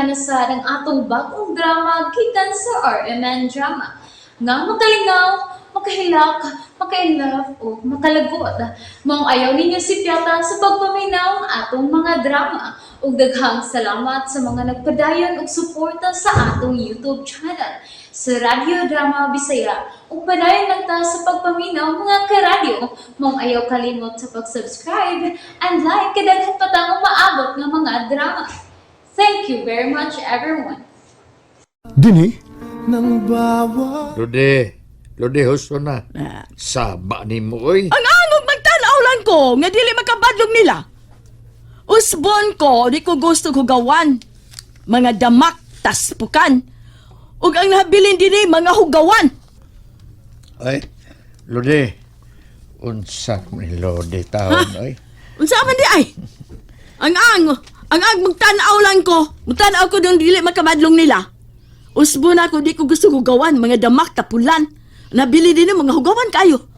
na sad ang atong bagong drama gikan sa RMN Drama nga makalingaw, makahilak, maka-inlove o makalagot. Maong ayaw ninyo sipyata sa pagpaminaw ang atong mga drama. Ug daghang salamat sa mga nagpadayon og suporta sa atong YouTube channel sa Radyo Drama Bisaya. Ug padayon lang ta sa pagpaminaw, mga karadyo. Maong ayaw kalimot sa pag-subscribe and like kay daghan pa tang umaabot nga mga drama. Thank you very much, everyone. Dini, Lodi, Lodi, husto na. Saba ni mo, oy. Ang angog magtanaw lang ko nga dili makabadlong nila. Usbon ko, di ko gusto hugawan. Mga damak, taspukan. Ug ang nabilin dinhi mga hugawan. Ay, Lodi. Unsa ni Lodi taon, oy. Unsa man di ay? Ang magtanaw lang ko. Magtanaw ko dun dili makabadlong nila. Usbon ako, di ko gusto hugawan, mga damak tapulan. Nabili din mga hugawan kayo.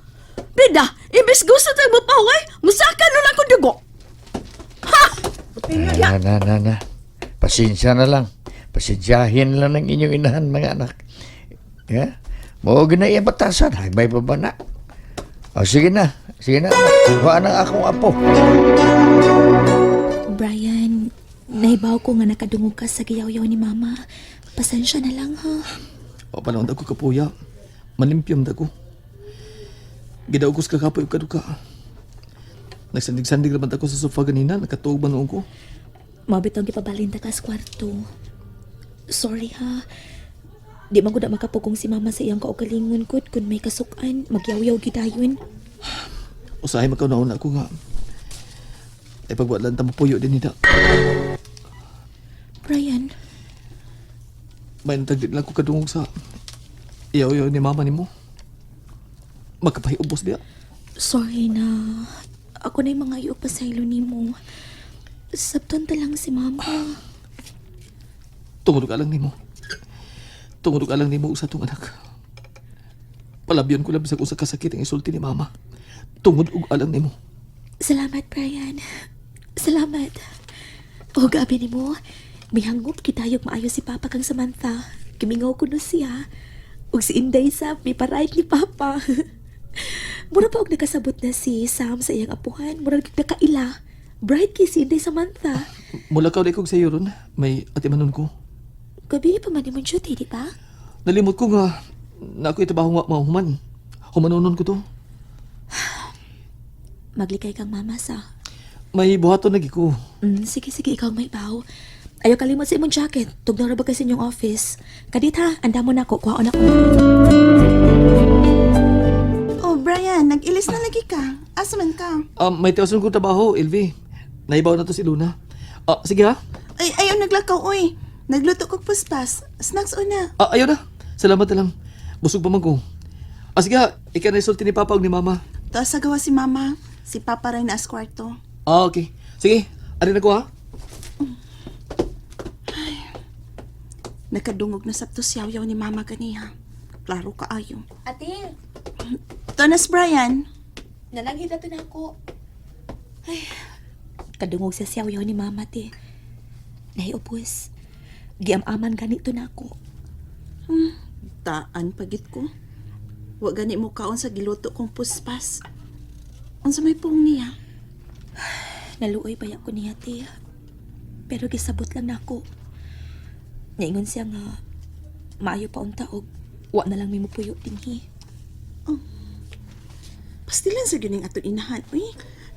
Bida, imbis gusto tayo mapahuway, musaka nun lang ko dugo. Ha! Na, na, na, na. Pasensya na lang. Pasensyahin lang ng inyong inahan, mga anak. Yeah? Mao na iya batasan. Hay, may baba na. O, sige na. Sige na. Kuha na akong apo. Brian, naibaw ko nga nakadungog ka sa giyaw-yaw ni Mama. Pasensya na lang ha. O panahon ako kapuya. Manimpyom da ko. Gidaw ko sa kakapoy ug kaduka. Nagsandig-sandig naman ako sa sofa ganina. Nakatuog ba noon ko? Mabitong gipabalin ta ka sa kwarto. Sorry ha. Di man ko na makapugong si Mama sa iyang kaugalingon gud kung may kasukan, magyaw-yaw gidayon. Usahay magkaunaon ako nga. Ay pagwalan ta mapuyo din nila. Brian, May natagdi lang ko kadungog sa iyaw-iyaw ni mama nimo. Magkapahiubos diya. Sorry na. Ako na yung mga iyo pa sa ilo nimo. Sabton ta lang si Mama. Tungod ka lang nimo. Tungod ka lang nimo usa tong anak. Palabyon ko lang bisag usa ka sakit ang isulti ni mama. Tungod og alang nimo. Salamat, Brian. Salamat. O, gabi ni mo. Mihangop kitayog maayo si Papa kang Samantha. Kimingaw ko no siya. Ug si Inday sa may parait ni Papa. Mura pa og nakasabot na si Sam sa iyang apuhan. Mura gyud nakaila. Bright kay si Inday Samantha. Mula ka ulit kog sa iyo ron, may atimanon ko. Gabi pa man imong duty, di ba? Nalimot ko nga na ako itabaho nga mahuman. Humanunon ko to. Maglikay kang mama sa. May buhaton lagi ko. Sige, sige, ikaw may baw. Ayaw kalimot sa imong jacket. Tugnaw ra ba kasi inyong office? Kadit ha, anda mo na ko. Kuhaon ako. Oh, Brian, nag-ilis na lagi ka. Asa man ka? May tiwason ko trabaho, LV. Naibaw na to si Luna. Ah, sige ha. Ay, ayaw naglakaw, oy. Nagluto kog puspas. Snacks una. Ah, ayaw na. Salamat na lang. Busog pa man ko. Ah, sige ha. Ikaw na isulti ni Papa ug ni Mama. Taas sa gawa si Mama. Si Papa rin na kwarto. Ah, okay. Sige, ari na ko ha. Nakadungog na sabto siyawyaw ni Mama ganiha. Klaro kaayo. Ate, Tonas, Brian. Nalanghid na to na ako. Ay, kadungog sa siyaw ni mama te. Nahiupos. Giam-aman ganito na ako. Taan pagit ko. Wa gani mo kaon sa giluto kong puspas. Unsa may pong niya? Naluoy baya ko niya te. Pero gisabot lang nako. Naingon siya nga maayo pa unta og wa na lang may mupuyo dinhi. Pastilan sa gyud ning atong inahan, uy.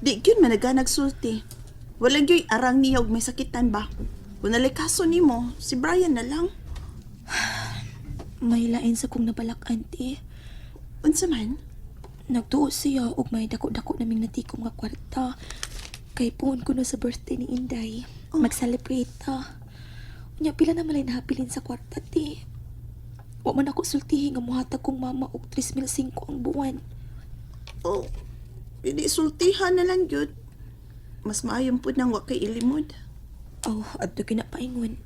Di gyud managanag sulti. Wala gyud arang niya og may sakitan ba. Kung nalay kaso nimo, si Brian na lang. May lain sa kong nabalak, ante. Unsa man? Nagtuo siya og may dako-dako naming natikom nga kwarta. Kay puon ko no sa birthday ni Inday. Mag-celebrate ta. Unya pila na malay nahabilin sa kwarta ti. Wa man ako sultihi nga muhatag kong mama og 3,005 ang buwan. Oh, pili sultihan na lang gyud. Mas maayon pud nang wa kay ilimod. Oh, adto kinapaingon.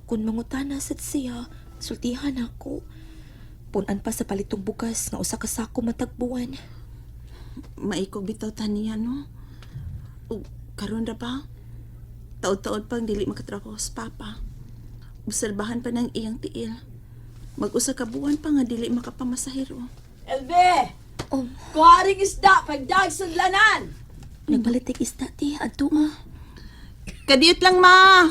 Kung mangutana sad siya, sultihan ako. Punan pa sa palitong bugas nga usa ka sako matag buwan. Maikog bitaw ta niya, no? Ug karon ra ba? Taod-taod pang dili makatrabaho sa papa. Obserbahan pa ng iyang tiil. Mag-usa ka buwan pa nga dili makapamasahero. Elbe! Oh. Kuharing isda, pagdag sudlanan! Nagpalit isda, ti. Adto ah. Kadiyot lang, ma!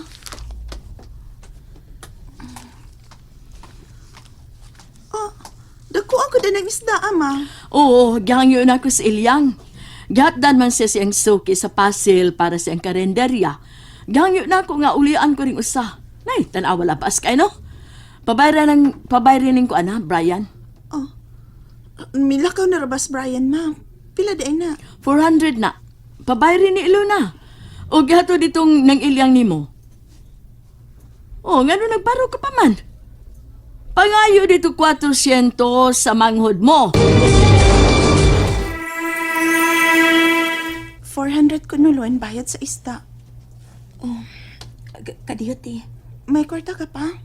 Oh, dako ako din ng isda, ama. Oo, gihangyo na ako sa ilyang. Gihatdan man siya siyang suki sa pasil para sa iyang karenderya. Gihangyo na ako nga ulian ko ring usa. Nay, tanawa labas kay no? Pabayra ng pabayra ning ko ana, Brian. Oh, milakaw na rabas, Brian, ma. Pila di ay na. 400 na. Pabayra ni Ilona. O gihato ditong nang ilyang nimo. Oh, ngano nagbaro ka pa man? Pangayo dito 400 sa manghod mo. 400 ko nulon bayad sa isda. Oh, kadiyot, ti. May kwarta ka pa?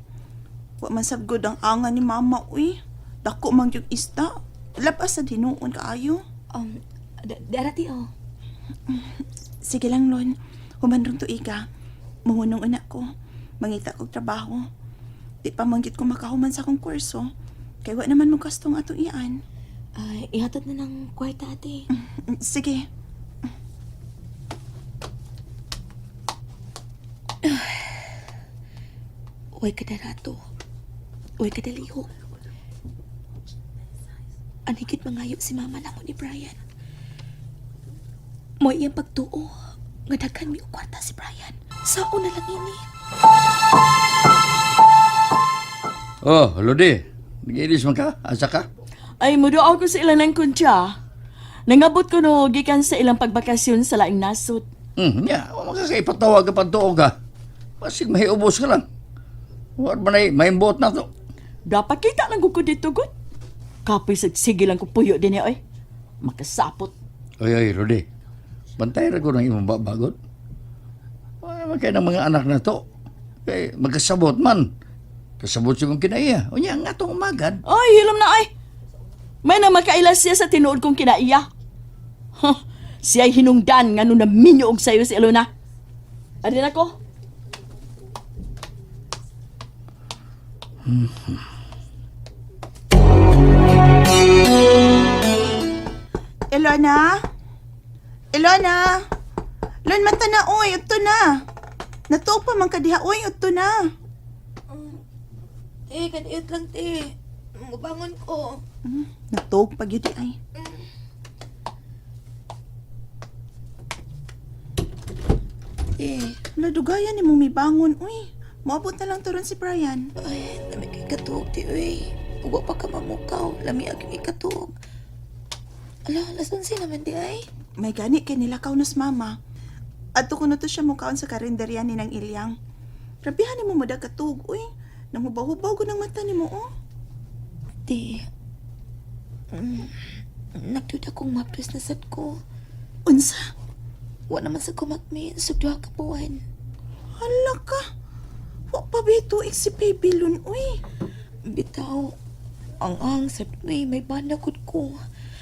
Wa man sabgod ang anga ni mama, uy. Dako man yung isda. Labas sa dinuon kaayo. Dara, ti, oh. Sige lang, Lon. Humanrong tuiga. Muhunong anak ko. Mangita kog trabaho. Di pa manggit ko makahuman sa akong kurso. Kay wa naman mo gastong atong iyan. Ay, ihatod na ng kwarta, ate. Sige. Uy, kadarato. Uy, kadalihok. Anigit mangayo si mama nako ni Brian. Mo iyang pagtuo. Nga daghan mi og kwarta si Brian. Sao na lang ini. Oh, Lodi. Nag-ilis man ka? Asa ka? Ay, mudo ako sa ilan ng kuntya. Nangabot ko no, gikan sa ilang pagbakasyon sa laing nasot. Nya, wa man ka kay ipatawag ka pagtuo ka. Basig mahiubos ka lang. Wa man ay maimbot na to. Dapat kita lang ko dito, god. Kapoy sa sige lang ko puyo din niya, oy. Makasapot. Oy, oy, Lodi. Bantay ra ko ng imong babagot. Wa man kay ng mga anak na to. Kay magkasabot man. Kasabot siya kong kinaiya. Unya, nga tong umagad. Ay, hilom na, ay. May na makaila siya sa tinuod kong kinaiya. Huh, siya'y hinungdan nga nung naminyo og sayo si Elona. Adin ako. Elona? Elona? Lon, mata na, oy. Udto na. Natuog pa man ka diha, oy. Udto na. Te, kadiyot lang, te. Mubangon ko. Natuog pag yun di ay. Te, Wala, dugayan ni mong mibangon, uy. Moabot na lang turon si Brian. ay, lami kay katuog, te, uy. Ugo pa ka mamukaw. Lami aging ikatuog. Ala, alas 11 naman, di ay. May gani kay nilakaw nas mama. Adto ko na to siya mukaon sa karinderya ni nang Ilyang. Rabihan ni mo muda katug, uy. Nang hubaw-hubaw ko ng mata ni mo, oh. Te, nagduda kong mapdos na sad ko. Unsa? Wa naman sa kumakmi, sugduha ka buwan. Hala ka. Wa pa ba tuig si Baby Lun, uy. Bitaw, ang sad, uy, may banda kud ko.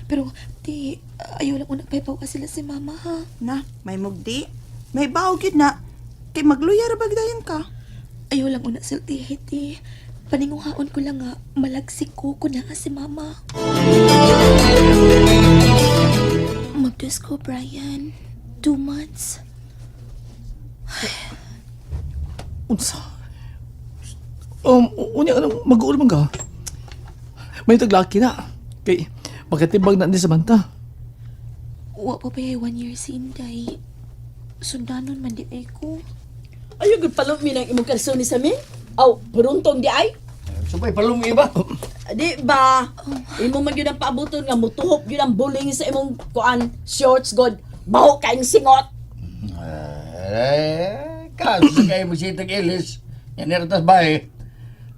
Pero, ti, ayaw lang unang paypaw sila si mama, ha? Na, may mugdi. May bawo gyud na. Kay magluya ra bagdayon ka. Ayaw lang una sultihi, ti. Paninguhaon ko lang nga, malagsik ko ko na si mama. Magdus ko, Brian. 2 months. Unsa? Unya anong mag-uul man ka? May taglaki na. Kay makatibag na ni Samantha. Wa pa ba 1 year si Inday? Sundanon man di ay ko. Ayaw, gud palumi ng imong kalso ni Samin. Aw, puruntong di ay. Subay palumi ba? Di ba? Imo man yun ang paabuton nga mutuhop yun ang buling sa imong kuan shorts god. Baho kaing singot. Eh, kaso kayo mo si Tag Elis. Yan niratas bahay.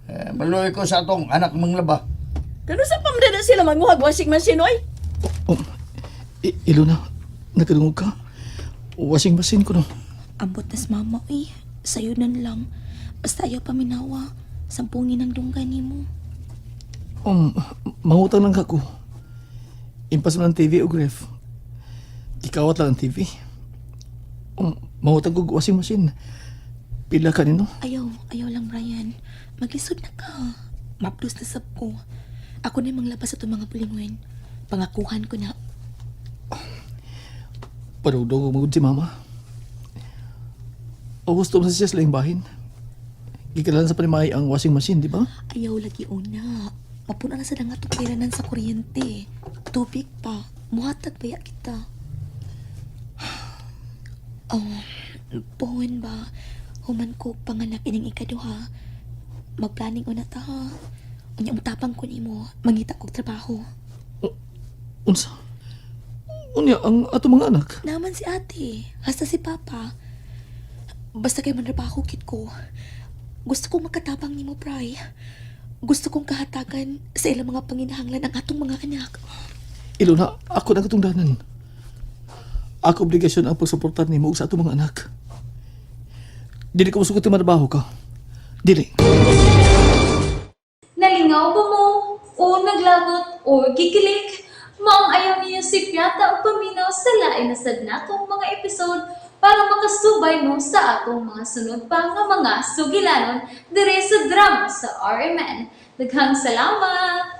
Eh, maluoy ko sa atong anak mong laba. Kano sa pamdala sila manguhag washing machine oy? Ilona, nagkadungog ka? Washing machine ko no. Ambot nas mama, uy. Sayo nan lang. Basta ayaw paminawa. Sampungin ang dunggan nimo. Mangutang lang ako. Impas man ang TV o ref. Gikawat lang ang TV. Mangutang ko og washing machine. Pila ka nino? Ayaw, ayaw lang, Brian. Maglisod na ka. Maplos na sab ko. Ako na yung manglabas sa itong mga pulingon. Pangakuhan ko na. Padugdog magud si mama. O gusto mo sa siya sa laing bahin. Gikalan sa panimay ang washing machine, di ba? Ayaw lagi una. Mapuna na sa nga itong peranan sa kuryente. Tubig pa. Muhatag baya kita. Oh, pohon ba? Human ko panganak ining ikaduha. Magplaning una ta ha. Unya mutapang ko nimo, mangita kog trabaho. Unsa? Unya ang ato mga anak. Naman si ate, hasta si papa. Basta kay manrabaho kit ko. Gusto kong makatapang nimo, Pray. Gusto kong kahatagan sa ilang mga panginahanglan ang atong mga anak. Ilona, ako na katungdanan. Ako obligasyon ang pagsuportar nimo ug sa ato mga anak. Dili ko musugot trabaho ka. Dili. Nalingaw ba mo? O naglagot o gikilig? Maong ayaw niyo si Piata o paminaw sa lain na sad natong mga episode para makasubay mo sa atong mga sunod pa nga mga sugilanon dire sa drama sa RMN. Daghang salamat!